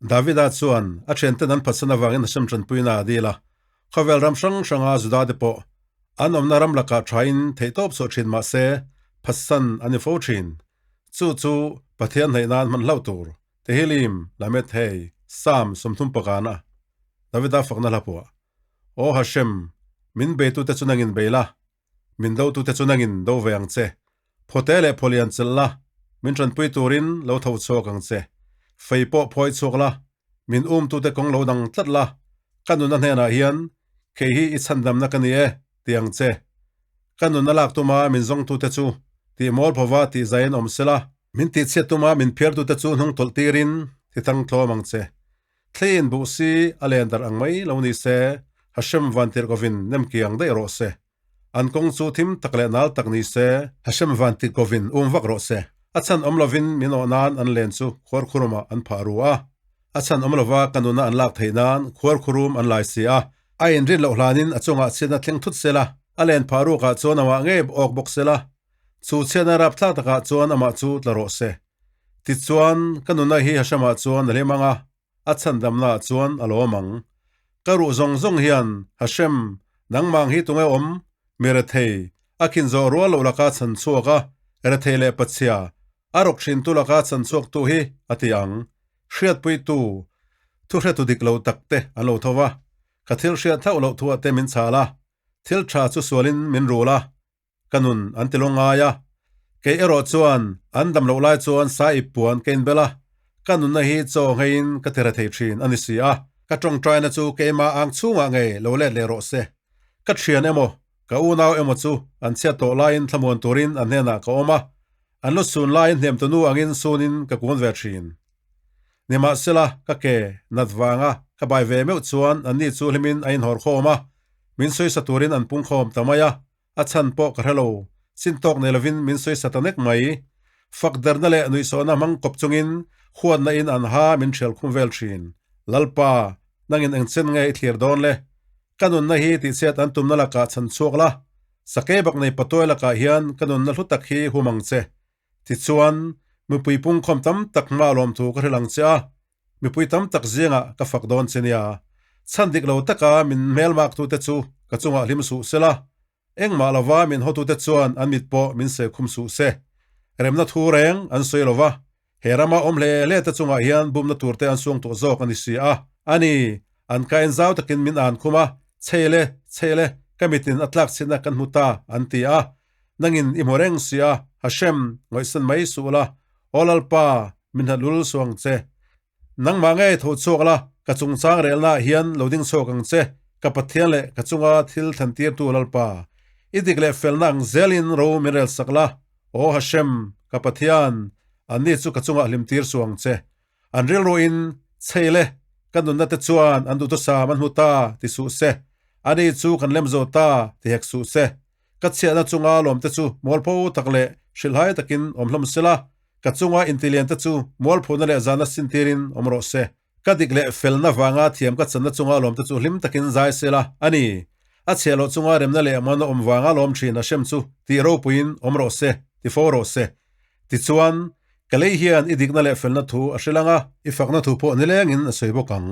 Davida chuan a thianten an phatsan avangin Hashem tanpuina a dil a, khawvel ram hrang hranga Juda te pawh an awmna ram lakah thain theihtawp chhuah thin mah se phatsan an ni fo thin. Chu chu Pathian hnaih nan hman hlauh tur. Tehillim, Lamed Hei, Psalm 35 a Davida fakna hla pawh. Aw Hashem, min beitute chu nangin bei la, Min dotute chu nangin do ve ang che. Phawte leh phawlian chelh la, min tanpui turin lo tho chhuak ang che. Fei pawh phawi chhuak la, min umtute kawng lo dang tlat la, ka nunna hnenah hian kei hi i chhandamna ka ni e, ti ang che. Ka nunna lak tuma min zawngtute chu tih mawl phawva tih zaiin awm sela, min tihchhiat tuma min phiartute chu hnung tawlh tirin thi thang tlawm ang che. Thleiin buh si a len darh ang mai lo ni se, Hashem van tirh kovin nem kiang daih rawh se. An kawng chu thim tak leh nal tak ni se, Hashem van tirh kovin um vak rawh se. A chhan awm lovin min awh nan an len chu khuarkhurumah an phah ru a, a chhan awm lova ka nuna an lak theih nan khuarkhurum an lai si a. A inrin loh hlanin a chungah chhiatna thleng thut sela, a len phah rukah chuan amah ngei awk bawk sela, chu chhiatna rapthlak takah chuan amah chu tla rawh se. Tichuan, ka nuna hi Hashem-ah chuan a hlim ang a, a chhandamnaah chuan a lawm ang. Ka ruh zawng zawng hian, Hashem, nangmah ang hi tunge awm? Mi rethei, a khin zawh rual loh laka chhan chhuak a, rethei leh pachhia, a rawk hrintu laka chhan chhuaktu hi, a ti ang. Hriatpuitu, thu hretu dik lo takte an lo tho va, ka thil hriat hlauh loh thuah te min chhal a, thil tha chu sualin min rul a, Ka nun an ti lawng ngai a, kei erawh chuan an dam loh lai chuan sa ip puan ka inbel a, ka nunna hi chaw ngheiin ka ti rethei thin a ni si a. Ka tawngtaina chu keimah ang chhungah ngei lo let leh rawh se. Ka thian emaw, ka unau emaw chu an chhiat tawh laiin thlamuan turin an hnenah ka awm a, an lu sun laiin hnemtunu angin sunin ka kun ve thin. Nimahsela, ka ke nat vanga ka bai ve meuh chuan anni chu hlimin a inhawr khawm a, min sawisa turin an pungkhawm ta mai a. A chhan pawh ka hre lo, chin tawk nei lovin min sawi sa ta nek mai. Fak derna leh nuihsawhna hmang kawp chungin huatna in an ha min thial khum vel thin. Lalpa, nangin eng chen nge i thlir dawn le? Ka nunna hi tihchhiat an tumna lakah chhan chhuak la, sakei bak nei patuai lakah hian ka nunna hlu tak hi hum ang che. Tichuan, mipui pungkhawm tam tak hma lawmthu ka hrilh ang che a, Mipui tam tak zingah ka fak dawn che nia. Chhan dik lo taka min hmelmaktute chu ka chungah hlim suh sela, engmah lova min hawtute chuan an mit pawh min seh khum suh se. Remna thu reng an sawi lova, he rama awm hle hle te chungah hian bumna turte an suang tawh zawk a ni si a. A ni, an kain zau takin min an khum a, Chei le, chei le, ka mitin a tlak chhitna kan hmu ta, an ti a. Nangin i hmu reng si a, Hashem, ngaihsan mai suh la, Aw Lalpa, min hlat lul suh ang che. Nangmah ngei tho chhuak la, ka chungchang relnaah hian lo ding chhuak ang che, ka Pathian leh ka chunga thil thlantirtu Lalpa. I dik leh felna ang zelin ro min rel sak la, Aw Hashem, ka Pathian, anni chu ka chungah hlimtir suh ang che. An rilruin, Chei le, ka nunna te chuan an duhthusam an hmu ta, ti suh se. Ani chu kan lem zo ta, ti hek suh se. Ka chhiahna chunga lawmte chu mualpho tak leh hrilhhai takin awm hlawm sela, ka chunga intiliante chu mualphona leh zahna sintirin awm rawh se. Ka dik leh felna vanga thiam ka channa chunga lawmte chu hlim takin zai sela a ni. A chhiah loh chunga remna leh mana awm vanga lawm thin a hrem chu tih ropuiin awm rawh se, ti fo rawh se. Tichuan, ka lei hian i dikna leh felna thu a hrilh ang a, i fakna thu pawh nilengin a sawi bawk ang.